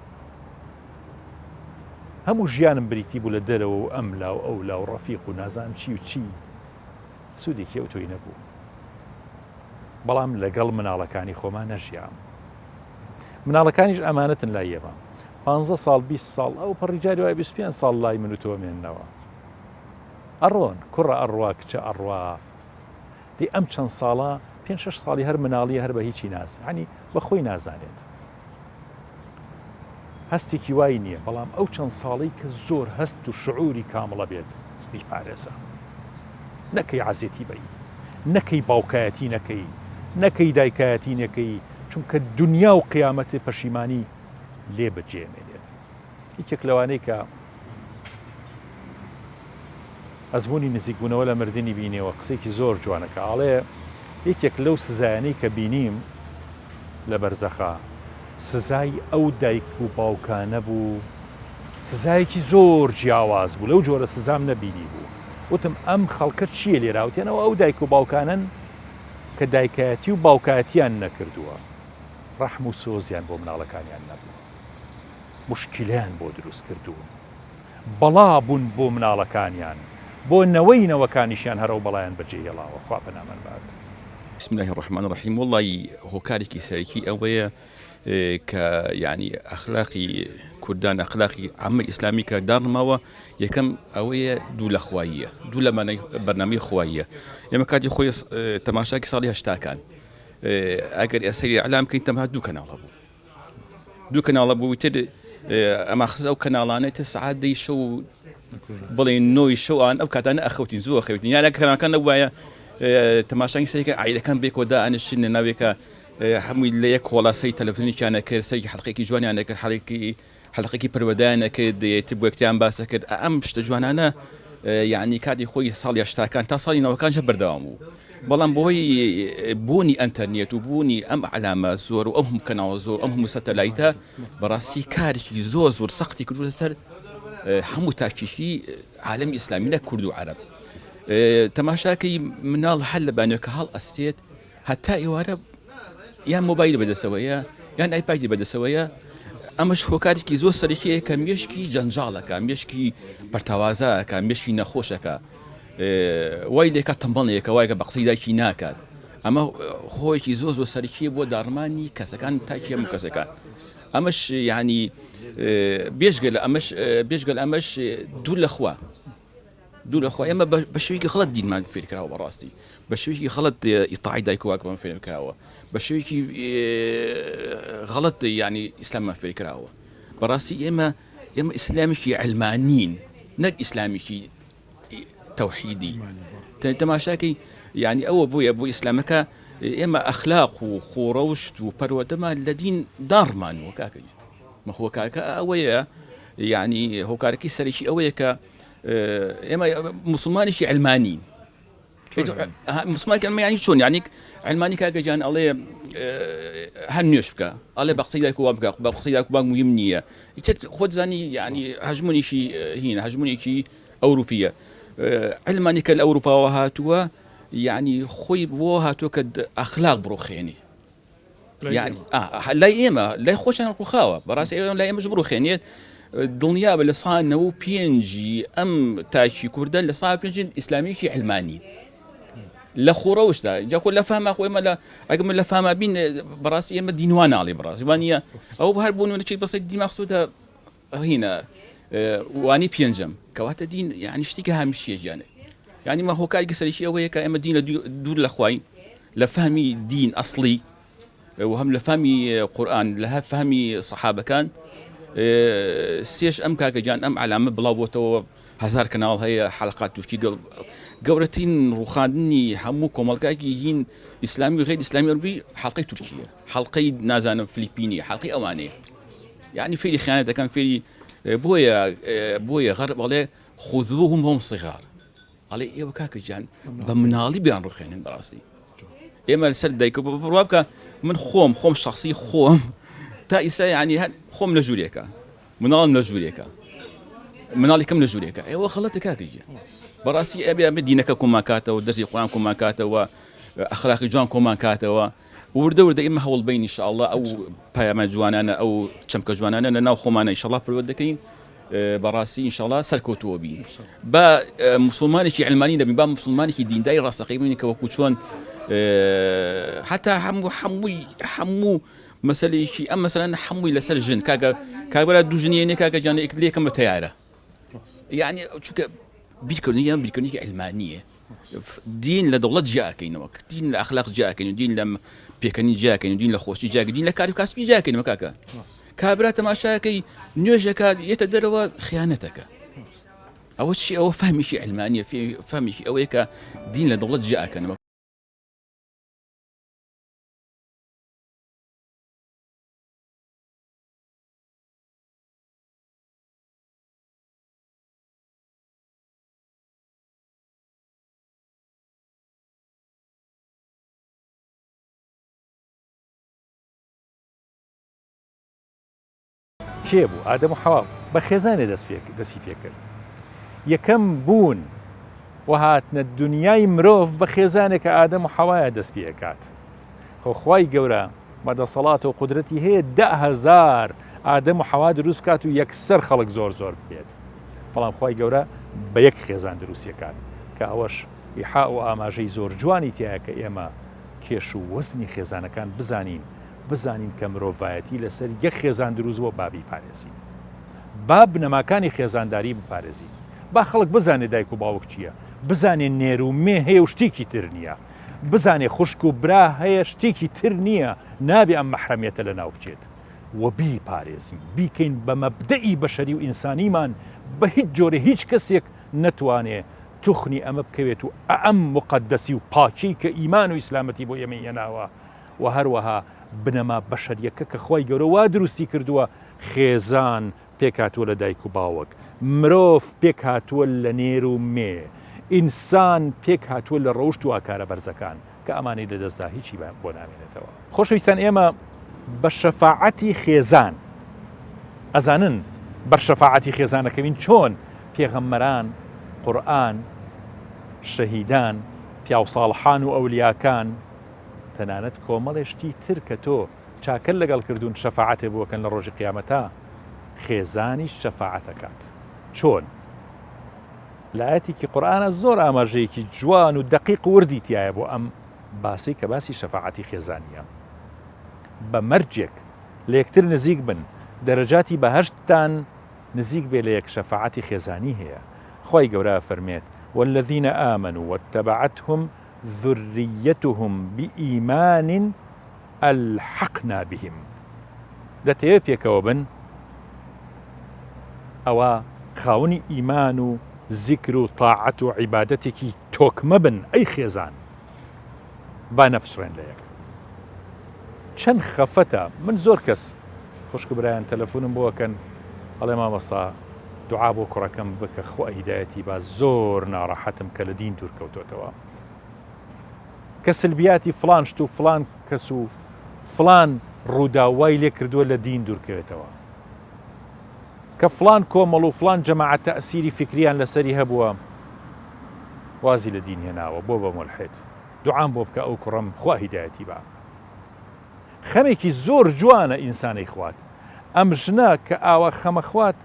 هەموو ژیانم بریتی بوو لە دەرەوە و ئەملا و ئەولا و ڕەفیق و نازانم چی و چی سوودێکی ئەوتۆی نەبوو. بەڵام لەگەڵ مناڵەکانی خۆما نەژیام. مناڵەکانیش ئەمانەتن لای ئێمە. پانزە ساڵ، 20 ساڵ، ئەو پەڕی جاری وایە 25 ساڵ لای من و تۆ مێننەوە. ئەڕۆن، کوڕە ئەڕوا، کچە ئەڕوا. دەی ئەم چەند ساڵە، پێنج شەش ساڵی هەر مناڵیە هەر بە هیچی ناز، یانی بە خۆی نازانێت. هەستێکی وای نییە، بەڵام ئەو چەند ساڵەی کە زۆر هەست و شعوری کامڵە بێت بیپارێزە. نەکەی عەزێتی بەی، نەکەی باوکایەتی نەکەی، نەکەی دایکایەتی نەکەی، چونکە دونیا و قیامەتێ پەشیمانی لێ بەجێ ئەمێنێت. یەکێک لەوانەی کە ئەزموونی نزیکبوونەوە لە مردنی بینیوە قسەیەکی زۆر جوانە کە ئاڵێ یەکێک لەو سزایانەی کە بینیم لە بەرزەخا سزای ئەو دایک و باوکانە بوو سزایەکی زۆر جیاواز بوو لەو جۆرە سزام نەبینی بوو وتم ئەم خەڵکە چییە لێراوتێنەوە ئەو دایک و باوکانن کە دایکایەتی و باوکایەتیان نەکردووە ڕەحم و سۆزیان بۆ مناڵەکانیان نەبوو موشکیلەیان بۆ دروست کردوون بەڵا بوون بۆ مناڵەکانیان بۆ نەوەی نەوەکانیشیان هەر ئەو بەڵایان بەجێ هێڵاوە خوا پەنامان بات. بسم اللە الرحمن الرحیم وەڵی هۆکارێکی سەرەکی ئەوەیە کە یعنی ئەخلاقی کوردان ئەخلاقی عامە ئیسلامی کە داڕماوە یەکەم ئەوەیە دوو لە خواییە دوو لە بەرنامەی خواییە ئێمە کاتی خۆی تەماشاکی ساڵی هەشتاکان ئەگەر ئێسەری ئەلام بکەین تەمها دوو کەناڵ هەبوو دوو کەناڵە بوو تر ئەما خز ئەو کەناڵانە تر سەعات دەی شەو بڵێن نۆی شەوان ئەو کاتانە ئەخەوتین زوو ئەخەوتین یان کەناڵەکان نەبوایە تەماشای سەیرکە عایلەکان بێکەوە دائەنیشتن لە ناوێکە هەمووی لە یەک هۆڵا سەیری تەلەفزیۆنێکیان ئەکرد سەیری حەڵقێکی جوانیان ئەکرد حەڵێکی حەلقێکی پەروەردەیان ئەکرد تر بۆ یەکتریان باس ئەکرد ئەم شتە جوانانە یعنی کاتی خۆی ساڵی هەشتاکان تا ساڵی نەوەکان ژە بەردەوام بوو بەڵام بەهۆی بوونی ئەتەرنێت و بوونی ئەم علامە زۆر و ئەم هەموو کەناڵە زۆر ئەم هەموو سەتەلایتە بەڕاستی کارێکی زۆر زۆر سەختی کردو لەسەر هەموو تاکێکی عالەمی ئیسلامی نەک کورد و عەرەب تەماشاکەی مناڵ هەر لە بانیۆکە هەڵ ئەستێت هەتا ئێوارە یان مۆبایلی بەدەسەوەیە یان ئایپادی بەدەسەوەیە ئەمەش هۆکارێکی زۆر سەرەکیە کە مێشکی جەنجاڵەکە مێشکی پەرتەوازەکە مێشکی نەخۆشەکە وای لێکات تەمبەڵێکە وایکە بە قسەی دایکی ناکات ئەمە هۆیەکی زۆر زۆر سەرەکیە بۆ داڕمانی کەسەکان تاکی هەموو کەسەکان ئەمەش یعنی بێژگە لە ئەمەش بێژگە لە ئەمەش دوور لە خوا دوور لە خوا ئێمە بە شێوەیەکی خەڵەت دینمان فێر کراوە بەڕاستی بە شێوەیەکی خەڵەت ئیتاعی دایک و باوکمان فێر کراوە بە شێوەیەکی غەڵەت یعنی ئیسلاممان فێر کراوە بەڕاستی ئێمە ئێمە ئیسلامێکی علمانین نەک ئیسلامێکی تەوحیدی تەماشاکەی یعنی ئەوە بۆیە بۆ ئیسلامەکە ئێمە ئەخلاق و خۆڕەوشت و پەروەردەمان لە دین داڕمانوە کاکە مەخۆکارەکە ئەوەیە یعنی هۆکارەکەی سەرەکی ئەوەیە کە ئێمە مسلمانێکی علمانین مسلمان کە ینی چۆن یانیک علمانی کاکە گیان ئەڵێ هەر نوێش بکە ئەڵێ بە قسەی دایک و بکە بە قسەی دایک و باوک مهم نییە ئیتر خۆت زانی ینی هەژمونێکی هینە هەژمونێکی ئەوروپیە علمانی کە لە ئەوروپاوە هاتووە یعنی خۆی بۆ هاتووە کە ئەخلاق بڕوخێنی یعنی لای ئێمە لای خۆشیان ڕووخاوە بەڕاستی ئێمە لای ئێمەش بڕوخێنێت دڵنیا بە لە سا نەوە پێنجی ئەم تاکی کوردە لە سا پێنجی ئیسلامیکی علمانی لە خۆڕەوشدا جاکۆ لە فاما خۆ ئێمە لە ئەگە من لە فاما بین بەڕاستی ئێمە دینوان ناڵێ بەڕاستی وانە ئەو هەر بوون نەچێت بەسەر دیما خسوتە ڕینە وانی پێنجەم کەواتە دین یعنی شتێکی هامیشیە گیانێ یعنی مە هۆکارێکی سەرەکی ئەوەیە کە ئێمە دین لە دوور لە خواین لە فەهمی دین ئەسڵی و هەم لە فەهمی قورئان لە هە فەهمی سەحابەکان سێش ئەم کاکە گیان ئەم عەلامە بڵاو بۆتەوە هەزار کەناڵ هەیە حەلقات تورکی گەڵ گەورەترین ڕوخاندنی هەموو کۆمەڵگایکی هین ئیسلامی و غیر ئیسلامی ئەوروپی حەڵقەی تورکیە حەڵقەی نازانم فلیپینی حەڵقەی ئەوانەیە یعنی فێری خیانەت دەکەن فێری بۆیە بۆیە غەرب ئەڵێ خذوهم هم صغار ئەڵێ ئێوە کاکە گیان بە مناڵی بیان ڕوخێنن بەڕاستی ئێمە لەسەر دایکە بڕوا بکە من خۆم خۆم شخصی خۆم تا ئیسا ینی هەر خۆم لە ژوورێکە مناڵم لە ژوورێکە. مناڵی کەم لە ژوورێکە ئێوە خەڵەتە کاکە گیان بەڕاستی ئەبێ ئەمە دینەکە کۆمان کاتەوە دەستی قورئان کۆمان کاتەوە ئەخلاقی جوان کۆمان کاتەوە وردە وردە ئێمە هەوڵ بین ئینشاءاللە ئەو پەیامە جوانانە ئەو چەمکە جوانانە لە ناو خۆمانە ئینشاءاللە پەروەردە دەکەین بەڕاستی ئینشاءاللە سەرکەوتووە بین با مسلمانێکی علمانی دەبین با مسلمانێکی دینداری ڕاستەقی بین کە وەکو چۆن حتا هەموو هەمووی هەموو مەسلەیەکی ئەم مەسەلەن هەمووی لەسەر ژن کاکە کاکبرا دوو ژنی یەنێ کاکە گیان لێکم بە تەیارە یعنی چونکە بیرکردنی یان بیرکردنێکی علمانیە دین لە دەوڵەت جیاکەینەوە دین لە ئەخلاق جیاکەین دین لە پێکەنی جیاکەین دین لە خۆشی جیاکە دین لە کاری کاسبی جیاکەینەوە کاکە کابرا تەماشاکەی نوێژەکە یەتە دەرەوە خیانەتەکە ئەوە چی ئەوە فهمیشی علمانیە فهمیشی ئەوەیە کە دین لە دەوڵەت جیاکەنەوە. کێ بوو؟ ئادەم و حەوا بوو. بە خێزانێ دەستی پێ کرد. یەکەم بوون و هاتنە دونیای مرۆڤ بە خێزانێک کە ئادەم و حەوایە دەست پێ ئەکات. خۆ خوای گەورە بە دەسەڵات و قودرەتی هەیە 10,000 ئادەم و حەوا دروست بکات و یەکسەر خەڵک زۆر زۆر بێت. بەڵام خوای گەورە بە یەک خێزان دروستی ئەکات کە ئەوەش ئیحاء و ئاماژەی زۆر جوانی تیایە کە ئێمە کێش و وەزنی خێزانەکان بزانین بزانین کە مرۆڤایەتی لەسەر یەک خێزان دروست بووە با بیپارێزین. با بنەماکانی خێزانداری بپارێزین. با خەڵک بزانێ دایک و باوک چییە، بزانێ نێر و مێ هەیە و شتێکی تر نییە، بزانێ خوشک و برا هەیە شتێکی تر نییە، نابێ ئەم مەحرەمیەتە لەناو بچێت و بیپارێزین، بیکەین بە مەبدەئی بەشەری و ئینسانیمان، بە هیچ جۆرێ هیچ کەسێک نەتوانێ توخنی ئەمە بکەوێت و ئەم موقەدەسی و پاکیەی کە ئیمان و ئیسلامەتی بۆ ئێمەی هێناوە و هەروەها بنەما بەشەریەکە کە خوای گەورە وا دروستی کردووە خێزان پێکهاتووە لە دایک و باوک، مرۆڤ پێکهاتووە لە نێر و مێ، ئینسان پێکهاتووە لە ڕەوشت و ئاکارە بەرزەکان کە ئەمانەی لەدەستدا هیچی بۆ نامێنێتەوە. خۆشەویستان ئێمە بە شەفاعەتی خێزان ئەزانن بەر شەفاعەتی خێزان ئەکەوین چۆن پێغەمبەران، قورئان، شەهیدان، پیاوساڵحان و ئەولیاکان، تەنانەت کۆمەڵێ شتی تر کە تۆ چاکەت لەگەڵ کردوون شەفاعەتێ بۆ کەن لە ڕۆژی قیامەتا خێزانیش شەفاعەت ئەکات چۆن؟ لە ئایەتێکی قورئانا زۆر ئاماژەیەکی جوان و دەقیق و وردی تیایە بۆ ئەم باسەی کە باسی شەفاعەتی خێزانیە بە مەرجێک لە یەکتر نزیک بن دەرەجاتی بەهەشتتان نزیک بێ لە یەک شەفاعەتی خێزانی هەیە خوای گەورە ئەفەرمێت والذین آمنوا واتبعتهم ذریتهم بایمان الحقنا بهم دەتەوێ پێکەوە بن ئەوا خاوەنی ئیمان و زیکر و تاعەت و عیبادەتێکی تۆکمە بن ئەی خێزان با نەپچڕێن لە یەک چەند خەفەتە من زۆر کەس خوشک و برایان تەلەفونم بۆ ئەکەن ئەڵێ مامۆستا دوعا بۆ کوڕەکەم بکە خوا هیدایەتی با زۆر ناڕەحەتم کە لە دین دوور کەوتۆتەوە کە سلبیاتی فڵان شت و فڵان کەس و فڵان ڕووداو وای لێ کردووە لە دین دوورکەوێتەوە کە فڵان کۆمەڵ و فڵان جەماعەت تەئسیری فیکریان لەسەری هەبووە وازی لە دین هێناوە بۆ بە مولحید دوعام بۆ بکە ئەو کوڕەم خوا هیدایەتی با خەمێکی زۆر جوانە ئینسانەی خوات ئەم ژنە کە ئاوا خەمەخوات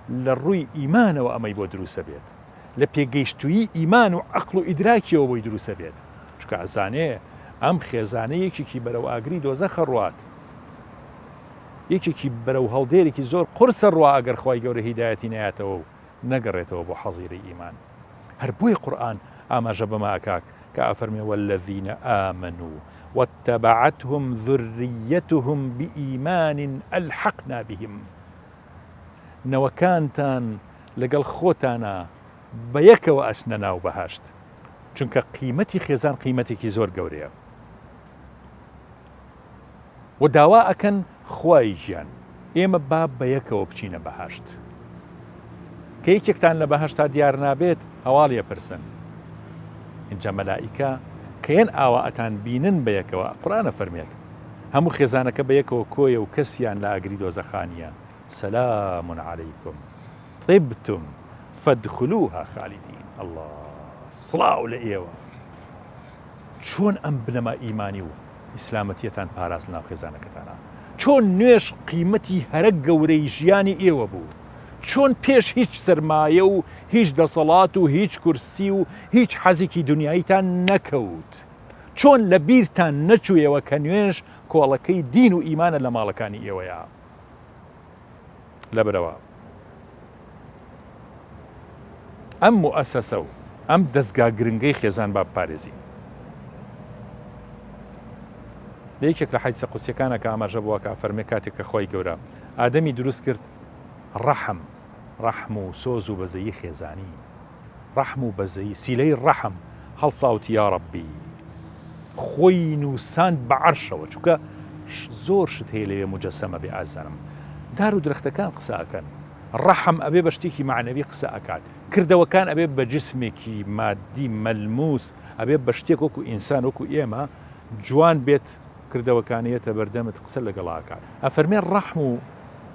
لە ڕووی ئیمانەوە ئەمەی بۆ دروسە بێت لە پێگەیشتوویی ئیمان و عەقڵ و ئیدراکیەوە بۆی دروست ئەبێت، چونکە ئەزانێ ئەم خێزانە یەکێکی بەرەو ئاگری دۆزەخ ئەڕوات، یەکێکی بەرەو هەڵدێرێکی زۆر قورس ئەڕوا ئەگەر خوای گەورە هیدایەتی نەیاتەوە و نەگەڕێتەوە بۆ حەزیرەی ئیمان. هەر بۆیە قورئان ئاماژە بەمە ئەکا کە ئەفەرموێ والذین آمنوا واتبعتهم ذریتهم بایمان الحقنا بهم. نەوەکانتان لەگەڵ خۆتانا بەیەکەوە ئەچنە ناو بەهەشت چونکە قیمەتی خێزان قیمەتێکی زۆر گەورەیە و داوا ئەکەن خوای گیان ئێمە با بەیەکەوە بچینە بەهەشت کە یەکێکتان لە بەهەشتا دیار نابێت هەواڵی ئەپرسن ئینجا مەلائیکە کە یەن ئاوا ئەتان بینن بەیەکەوە قورئان ئەفەرمێت هەموو خێزانەکە بەیەکەوە کۆیە و کەسیان لە ئاگری دۆزەخا نییە سلام علیکم. طبتم فادخلوها خالدین. اللە سڵاو لە ئێوە چۆن ئەم بنەما ئیمانی و ئیسلامەتیەتان پاراست لەناو خێزانەکەتانا؟ چۆن نوێژ قیمەتی هەرە گەورەی ژیانی ئێوە بوو؟ چۆن پێش هیچ سەرمایە و هیچ دەسەڵات و هیچ کورسی و هیچ حەزێکی دونیاییتان نەکەوت؟ چۆن لە بیرتان نەچوویەوە کە نوێژ کۆڵەکەی دین و ئیمانە لە ماڵەکانی ئێوەیا؟ لەبەرئەوە ئەم موئەسەسە و ئەم دەزگا گرنگەی خێزان با بپارێزین. لە یەکێک لە حەدیسە قودسیەکانە کە ئاماژە بۆ ئەکا ئەفەرمێ کاتێک کە خوای گەورە ئادەمی دروست کرد ڕەحم، ڕەحم و سۆز و بەزەیی خێزانی، ڕەحم و بەزەیی، سیلەی ڕەحم هەڵسا وتی یاڕەبی خۆی نووساند بە عەرشەوە چونکە زۆر شت هەیە لەوێ موجەسەمە بێ ئازیزانم دار و درەختەکان قسە ئەکەن ڕەحم ئەبێ بە شتێکی مەعنەوی قسە ئەکات کردەوەکان ئەبێ بە جسمێکی مادی مەلموس ئەبێ بە شتێک وەکو ئینسان وەکو ئێمە جوان بێت کردەوەکانی یەتە بەردەمت قسە لەگەڵا ئەکات ئەفەرمێ ڕەحم و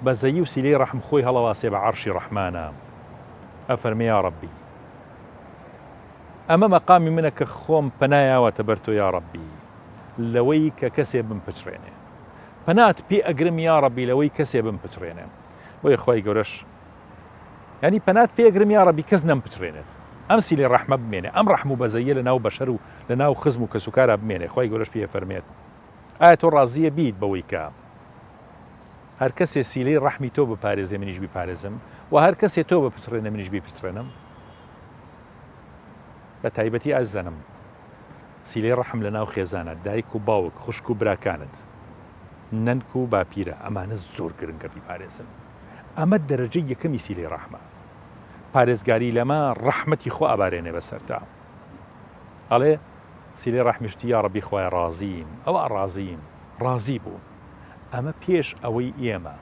بەزەیی و سیلەی ڕەحم خۆی هەڵەواسێ بە عەرشی ڕەحمانا ئەفەرمێ یاڕەبی ئەمە مەقامی منە کە خۆم پەنا یاوەتە بەر تۆ یاڕەبی لەوەی کە کەسێ بمپچڕێنێ پەنات پێ ئەگرم یاڕەبی لەوەی کەسێ بمپچڕێنێ بۆیە خوای گەورەش یانی پەنات پێ ئەگرم یاڕەبی کەس نەمپچڕێنێت ئەم سیلەی ڕەحمە بمێنێ ئەم ڕەحم و بەزەییە لە ناو بەشەر و لە ناو خزم و کەسوکارا بمێنێ خوای گەورەش پێی ئەفەرمێت ئایا تۆ ڕازیە بیت بەوەی کە هەر کەسێ سیلەی ڕەحمی تۆ بپارێزێ منیش بیپارێزم و هەر کەسێ تۆ بپچڕێنێ منیش بیپچڕێنم بە تایبەتی ئازیزانم سیلەی ڕەحم لە ناو خێزانە دایک و باوک خوشک و براکانت نەنک و باپیرە ئەمانە زۆر گرنگە بیپارێزن ئەمە دەرەجەی یەکەمی سیلەی ڕەحمە پارێزگاری لەمە ڕەحمەتی خوا ئەبارێنێ بەسەرتا ئەڵێ سیلەی ڕەحمیش وتی یاڕەبی خوایە ڕازیم ئەوە ڕازیم ڕازی بوو ئەمە پێش ئەوەی ئێمە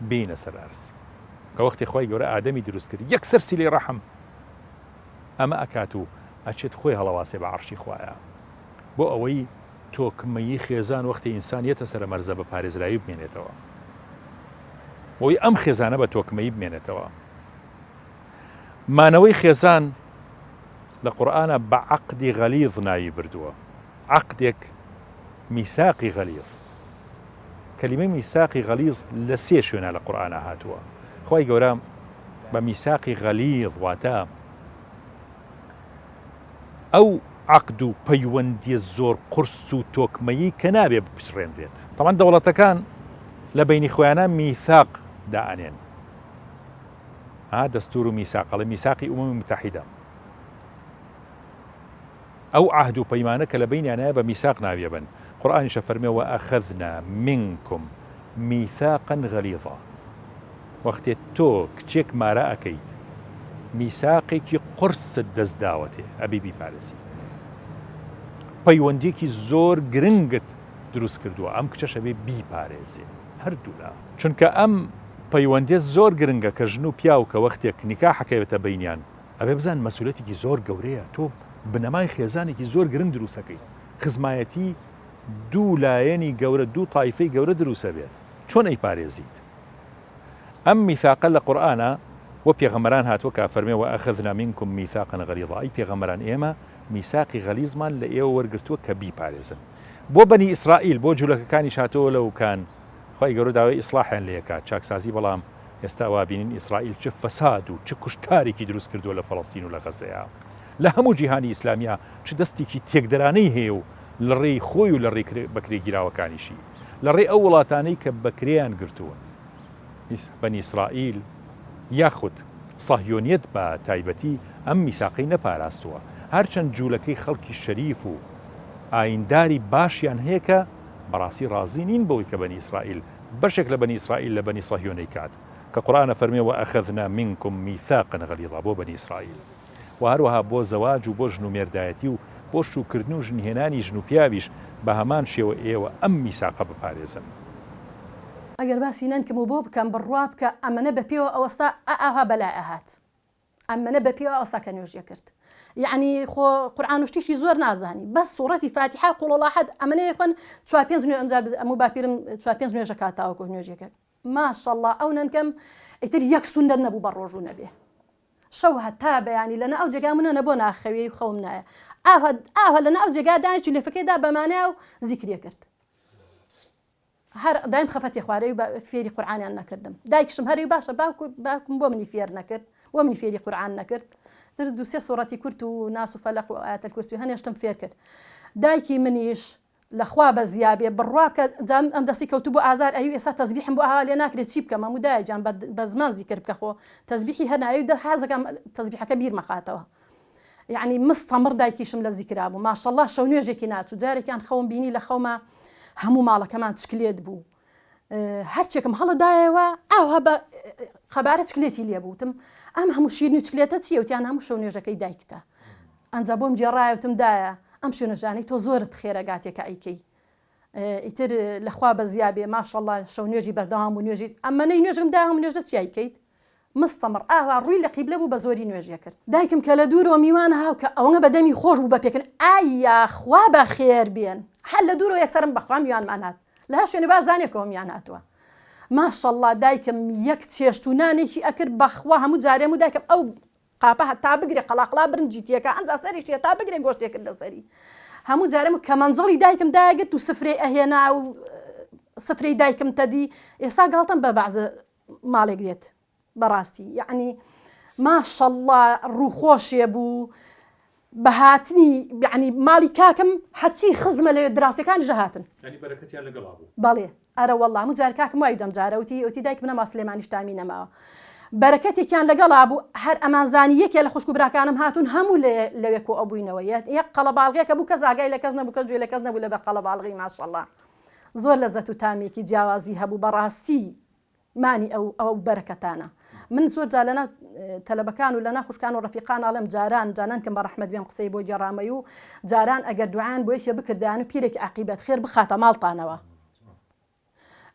بێینە سەر ئەرز کە وەختی خوای گەورە ئادەمی دروست کرد یەکسەر سیلەی ڕەحم ئەمە ئەکات و ئەچێت خۆی هەڵەواسێ بە عەڕشی خوایە بۆ ئەوەی تۆکمەیی خێزان وەختی ئینسان یەتە سەرە مەرزە بە پارێزراوی بمێنێتەوە بۆی ئەم خێزانە بە تۆکمەیی بمێنێتەوە مانەوەی خێزان لە قورئانا بە عەقدی غەلیظ ناوی بردووە عەقدێک میساقی غەلیظ کەلیمەی میساقی غەلیظ لە سێ شوێنا لە قورئانا هاتووە خوای گەورە بە میساقی غەلیظ واتە ئەو عەقد و پەیوەندیە زۆر قورس و تۆکمەیی کە نابێ بپچڕێنرێت. تەبعەن دەوڵەتەکان لە بەینی خۆیانا میثاق دائەنێن ها دەستور و میساق ئەڵێ میساقی ئومەمی متحیدە ئەو عەهد و پەیمانە کە لە بەینیانایە بە میساق ناوی ئەبەن قورئانیش ئەفەرمێ وەئەخەذنا منکم میثاقا غلیظا وەختێ تۆ کچێک مارە ئەکەیت میساقێکی قورست دەست داوەتێ ئەبێ بیپارێزی پەیوەندیەکی زۆر گرنگت دروست کردووە ئەم کچەش ئەبێ بیپارێزێ هەردوولا چونکە ئەم پەیوەندیە زۆر گرنگە کە ژن و پیاو کە وەختێک نیکاح ئەکەوێتە بەینیان ئەبێ بزان مەسولەتێکی زۆر گەورەیە تۆ بنەمای خێزانێکی زۆر گرنگ دروستەکەی خزمایەتی دوو لایەنی گەورە دوو تایفەی گەورە دروستەبێت چۆن ئەیپارێزیت ئەم میثاقە لە قورئانا بۆ پێغەمبەران هاتووە کە ئەفەرمێ وأخذنا منکم میثاقا غلیظا ئەی پێغەمبەران ئێمە میساقی غەلیزمان لە ئێوە وەرگرتووە کە بیپارێزن بۆ بەنی ئیسرائیل بۆ جولەکەکانیش هاتووە لەو کان خوای گەورە داوای ئیسڵاحیان لێ ئەکات چاکسازی بەڵام ئێستا وا بینین ئیسرائیل چ فەساد و چ کوشتارێکی دروست کردووە لە فەڵەستین و لە غەزەیا لە هەموو جیهانی ئیسلامیا چ دەستێکی تێکدەرانەی هەیە و لە ڕێی خۆی و لە ڕێی بەکرێگیراوەکانیشی لە ڕێی ئەو وڵاتانەی کە بەکرێیان گرتوون بەنی ئیسرائیل یاخود سەهیۆنیەت بە تایبەتی ئەم میساقەی نەپاراستووە هەرچەند جوولەکەی خەڵکی شەریف و ئاینداری باشیان هەیە کە بەڕاستی ڕازی نین بەوەی کە بەنی ئیسرائیل بەشێک لە بەنی ئیسرائیل لە بەنی سەهیۆن ئەیکات کە قورئان ئەفەرموێ وأخذنا منکم میثاقا غلیظا بۆ بەنی ئیسرائیل وە هەروەها بۆ زەواج و بۆ ژن و مێردایەتی و بۆ شووکردن و ژنهێنانی ژن و پیاویش بە هەمان شێوە ئێوە ئەم میساقە بپارێزن. ئەگەر باسی نەنکم و بۆ بکەم بڕوا بکە ئەمەنە بە پێوە ئەوەستا ئا ئاها بەلای ئەهات ئەمەنە بە پێوە ئەوەستا کە نوێژی ئەکرد یەعنی خۆ قورئان و شتیشی زۆر نازانی بەس سوڕەتی فاتیحە قوڵ اللە احد ئەمەنە یخوێن چوار پێنج نوێ ئەمجار ئەموو باپیرم چوار پێنج نوێژە کات تاوەکو نوێژی کرد ماشەڵڵا ئەو نەنکەم ئیتر یەک سوننەت نەبوو بە ڕۆژوو نەبێ. شەو هەتا بەیانی لەنا ئەو جێگا منە نەبۆ ناخەوێی و خەوم نایە ئاوها ئاوها لەنا ئەو جێگا دانیشت و لێفەکەی دا بەمانیا و زیکری کرد هەر دایم خەفەتی خوارەی و فێری قورعانیان نەکردم دایکشم هەری باشە باوکو باوکم بۆ منی فێر نەکرد بۆ منی فێری قورعان نەکرد در دوو سێ سوڕەتی کورت و ناس و فەلەق و ئاەتە کورسی و هەنێشتم فێر کرد دایکی منیش لە خوا بەزیا بێ بڕوا بکە جا ئەم دەستی کەوتبوو ئازار ئەیو ئێستا تەزبیحم بۆ ئاوا لێ ناکرێ چی بکەم ئەموو دایە گیان بە بە زمان زیکر بکە خۆ تەزبیحی هەر نایەوی دە حەزەکەم تەزبیحەکە بیر مەخاتەوە یعنی مستەمڕ دایکیشم لە زیکرا بوو ماشەڵڵا شەو نوێژێکی ناچوو جارێکیان خەوم بینی لە خەوما هەموو ماڵەکەمان چکلێت بوو هەرچێکم هەڵەدایەوە ئاوا بە قەبارە چکلێتی لێ بووتم ئەم هەموو شیرنی و چکلێتە چییە وتیان هەموو شەو نوێژەکەی دایکتە ئەنجا بۆم گێڕایە وتم دایە ئەم شوێنەژانەی تۆ زۆرت خێرە گاتێ کە ئەیکەی ئیتر لەخوا بەزیا بێ ماشەڵڵا شەو نوێژی بەردەوام و نوێژی ئەمەنەی نوێژم دا هەموو نوێژە چیای کەیت مستەمڕ ئاوا ڕووی لە قیبلە بوو بە زۆری نوێژیە کرد دایکم کە لە دوورەوە میوان هاو کە ئەوەنە بە دەمی خۆش بوو بە پێکن ئای یاخوا بە خێر بێن هەر لە دوورەوە یەکسەرم بەخوا میوانمان هات لە هەر شوێنێ با زانێ کەوە میان هاتووە ماشەڵڵا دایکم یەک چێشت و نانێکی ئەکرد بەخوا هەموو جارێم و دایکم ئەو قاپە هەتا بگرێ قەڵاقڵا برنجی تێکا ئەنجا سەریشی هەتا بگرێ گۆشتێ کردە سەری هەموو جارێم کە مەنجەڵی دایکم داگرت و سفرەی ئەهێنا و سفرەی دایکم تەدی ئێستا گاڵتەم بە بەعزە ماڵێک دێت بەڕاستی یەعنی ماشەڵڵا ڕووخۆشێ بوو بە هاتنی یەعنی ماڵی کاکم هەرچی خزمە لەوێ دراوسێکانیش دەهاتن. یانی بەرەکەتیان لەگەڵا بوو. بەڵێ ئەرە وەڵا هەموو جار کاکم وای دەم جارە وتی وتی دایکم نەما سلێمانیش تامی نەماوە بەرەکەتێکیان لەگەڵا بوو هەر ئەمانزانی یەکێ لە خوشک و براکانم هاتوون هەموو لێ لەوێ کۆ ئەبووینەوە یەک قەڵەباڵغێکە بوو کەس ئاگای لە کەس نەبوو کەس گوێ لە کەس نەبوو لەبەر قەڵەباڵغی ماشەڵڵا زۆر لەزەت و تامێکی جیاوازی هەبوو بەڕاستی مانی ئەو ئەو بەرەکەتانە من زۆر جار لەناو تەلەبەکان و لەناو خوشکان و ڕەفیقان ئاڵێم جاران جانانکەم بە ڕەحمەت بێم قسەی بۆ گێڕامەی و جاران ئەگەر دوعایان بۆ یەکێ بکردایان و پیرێکی عاقیبەت خێر بخاتە ماڵتانەوە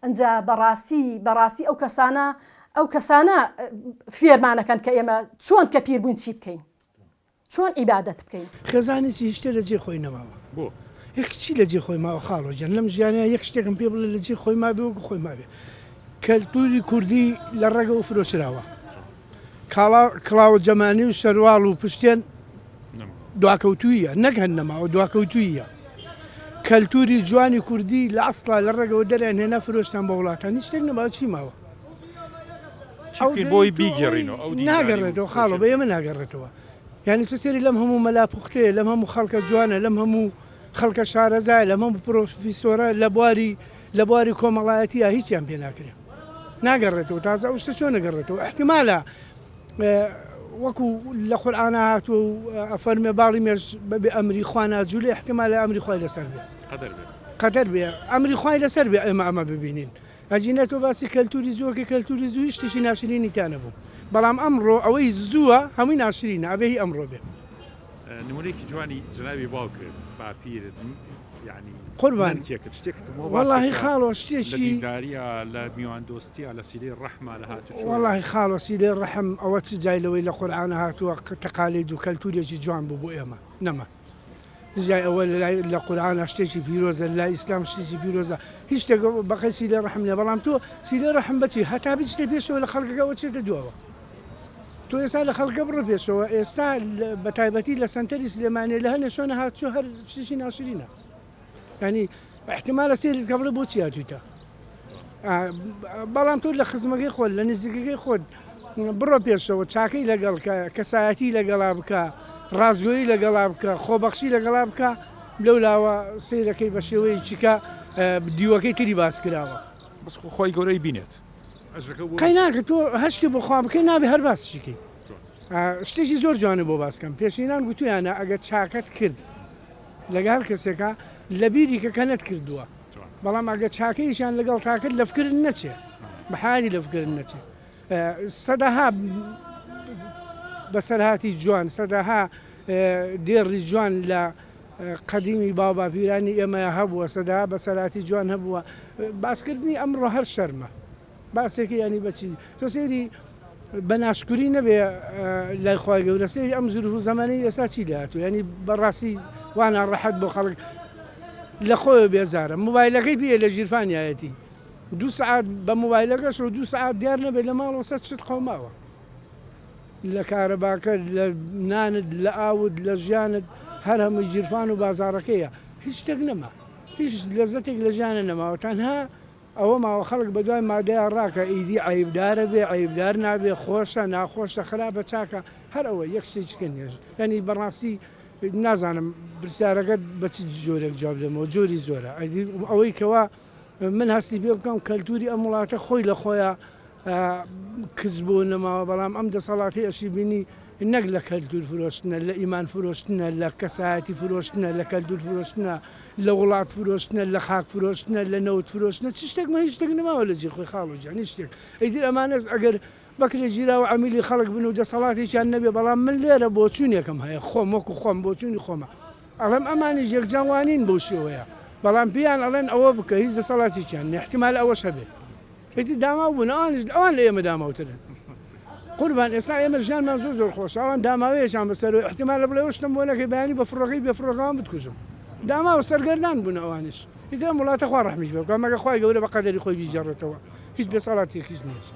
ئەجا بەڕاستی بەڕاستی ئەو کەسانە ئەو کەسانە فێرمانەکەن کە ئێمە چۆن کە پیر بووین چی بکەین چۆن عیبادەت بکەین؟ خێزانێکی هیچ شتێ لە جێی خۆی نەماوە. بۆ؟ یەک چی لە جێی خۆی ماوە خاڵۆ گیان؟ لەم ژیانەیا یەک شتێکم پێ بڵێ لە جێی خۆی مابێ وەکو خۆی مابێ. کەلتوری کوردی لە ڕەگەوە فرۆشراوە. کاڵا کڵاوە جەمانی و شەرواڵ و پشتێن دواکەوتوویە نەک هەر نەماوە دواکەوتوویە. کەلتوری جوانی کوردی لە ئەسڵا لە ڕەگەوە دەریان هێنا فرۆشتان بە وڵاتان هیچ شتێک نەماوە چی ماوە؟ چی بۆی بیگەڕینەوە ئەو ناگەڕێتەوە خاڵۆ بە ئێمە ناگەڕێتەوە یعنی تۆ سێری لەم هەموو مەلا پوختەیە لەم هەموو خەڵکە جوانە لەم هەموو خەڵکە شارەزایە لەم هەموو پرۆفیسۆرە لە بواری لە بواری کۆمەڵایەتیە هیچیان پێ ناکرێ ناگەڕێتەوە تازە ئەو شتە چۆن نەگەڕێتەوە احتمالە وەکو لە قورئانا هاتووە و ئەفەرمێ باڵی مێش بەبێ ئەمری خوا ناجوولێ احتمالە ئەمری خوای لەسەر بێ قەدەر بێ قەدەر بێ ئەمری خوای لەسەر بێ ئێمە ئەمە ببینین ئەگینا تۆ باسی کەلتوری زووەکەی کەلتوری زوو هیچ شتێکی ناشرینی تیا نەبوو بەڵام ئەمڕۆ ئەوەی زووە هەمووی ناشرینە ئەبێ هی ئەمڕۆ بێ. نمونەیەکی جوانی جەنابی باوکت باپیرت یانی قوربان نەنکێکت شتێکت بۆ باس وەڵاهی کرد کە خاڵۆ لە شتێکی دینداریە لە میواندۆستیە لە سیلەی ڕەحمە لە هاتوچۆیە. وەڵاهی خاڵۆ سیلەی ڕەحم ئەوە چ جای لەوەی لە قورئانا هاتووە تەقالید و کەلتورێکی جوان بوو بۆ ئێمە نەما. جای ئەوە لەلای لە قورئانا شتێکی پیرۆزە لەلای ئیسلام شتێکی پیرۆزە هیچ شتێک بەقەی سیلەی ڕەحم نیە بەڵام تۆ سیلەی ڕەحم بەچی هەتا بچیتە پێشەوە لە خەڵکەکە ئەوە چێتە دواوە تۆ ئێستا لە خەڵکە بڕۆ پێشەوە ئێستا بە تایبەتی لە سەنتەری سلێمانی لە هەنێ شوێنە هاتچۆ هەر شتێکی ناشرینە ینی احتمالە سێریت کە بڵێ بۆچی هاتوویتە بەڵام تۆ لە خزمەکەی خۆت لە نزیکەکەی خۆت بڕۆ پێشەوە چاکەی لەگەڵ کە کەسایەتی لەگەڵا بکە ڕاستگۆیی لەگەڵا بکە خۆبەخشی لەگەڵا بکە لەو لاوە سەیرەکەی بە شێوەیەکی کە دیوەکەی تری باس کراوە. بەس خۆ خوای گەورەی بینێت ئەجرەکە بۆ قەیناکە تۆ هەر شتێ بۆ خوا بکەی نابێ هەر باسیشی کەی شتێکی زۆر جوانە بۆ باس کەم پێشینان گوتویانە ئەگەر چاکەت کرد لەگە هەر کەسێکا لەبیری کە کە نەتکردووە بەڵام ئەگە چاکەیشیان لەگەڵ تا کرد لەفکرت نەچێ بەحالی لەفکرت نەچێ سەدەها بەسەرهاتی جوان سەدەها دێڕی جوان لە قەدیمی باو باپیرانی ئێمە هەبووە سەدەها بەسەرهاتی جوان هەبووە باسکردنی ئەمڕۆ هەر شەرمە باسێکی ینی بەچی تۆ سەیری بە ناشکوری نەبێ لای خوای گەورە سەیری ئەم زروف و زەمانەی ئێستا چی لێهاتوو ینی بەڕاستی وا ناڕەحەت بۆ خەڵک لە خۆیەوە بێزارە مۆبایلەکەی پێیە لە ژیرفانیایەتی دوو سەعات بە مۆبایلەکەشەوە دوو سەعات دیار نەبێت لە ماڵەوە سەد شت قەوماوە. لە کارەباکەت لە نانت لە ئاوت لە ژیانت هەر هەمووی گیرفان و بازاڕەکەیە هیچ شتێک نەما هیچ لەزەتێک لە ژیانە نەماوە تەنها ئەوە ماوە خەڵک بەدوای مادەیا ڕاکە ئیدی عەیبدارە بێ عەیبدار نابێ خۆشە ناخۆشە خراپە چاکە هەر ئەوە یەک شتێکی کە نیە یانی بەڕاستی نازانم پرسیارەکەت بە چ جۆرێک جواب دەمەوە جۆری زۆرە ئەدی ئەوەی کەوا من هەستی پێ بکەم کەلتوری ئەم وڵاتە خۆی لە خۆیان کز بۆ نەماوە بەڵام ئەم دەسەڵاتی ئەشی بینی نەک لە کەلتور فرۆشتنە لە ئیمان فرۆشتنە لە کەسایەتی فرۆشتنە لە کەلتور فرۆشتنە لە وڵات فرۆشتنە لە خاک فرۆشتنە لە نەوت فرۆشتنە چ شتێک مە هیچ شتێک نەماوە لە جێی خۆی خاڵۆ گیان هیچ شتێک ئیتر ئەمانەش ئەگەر بەکرێ گیراو عەمیلی خەڵک بن و دەسەڵاتێکیان نەبێ بەڵام من لێرە بۆچوونێکم هەیە خۆم وەکو خۆم بۆچوونی خۆمە ئەڵێم ئەمانیش یەکجار وانین بەو شێوەیە بەڵام پێیان ئەڵێن ئەوە بکە هیچ دەسەڵاتێکیان نیە احتمال ئەوەش هەبێ ئیتر داماو بوون ئەوانیش ئەوان لە ئێمە داماوترن قوربان ئێستا ئێمە ژیانمان زۆر زۆر خۆشە ئەوان داماوەیەکیان بەسەرەوە ئیحتیمالە بڵێ ئەو شتەم بۆ نەکەی بەیانی بە فڕۆکەی بێ فڕۆکەوان بتکوژم داماو سەرگەردان بوون ئەوانیش ئیتر ئەم وڵاتە خوا ڕەحمی پێ بکا مەگەر خوای گەورە بە قەدەری خۆی بیگێڕێتەوە هیچ دەسەڵاتێکیش نییە.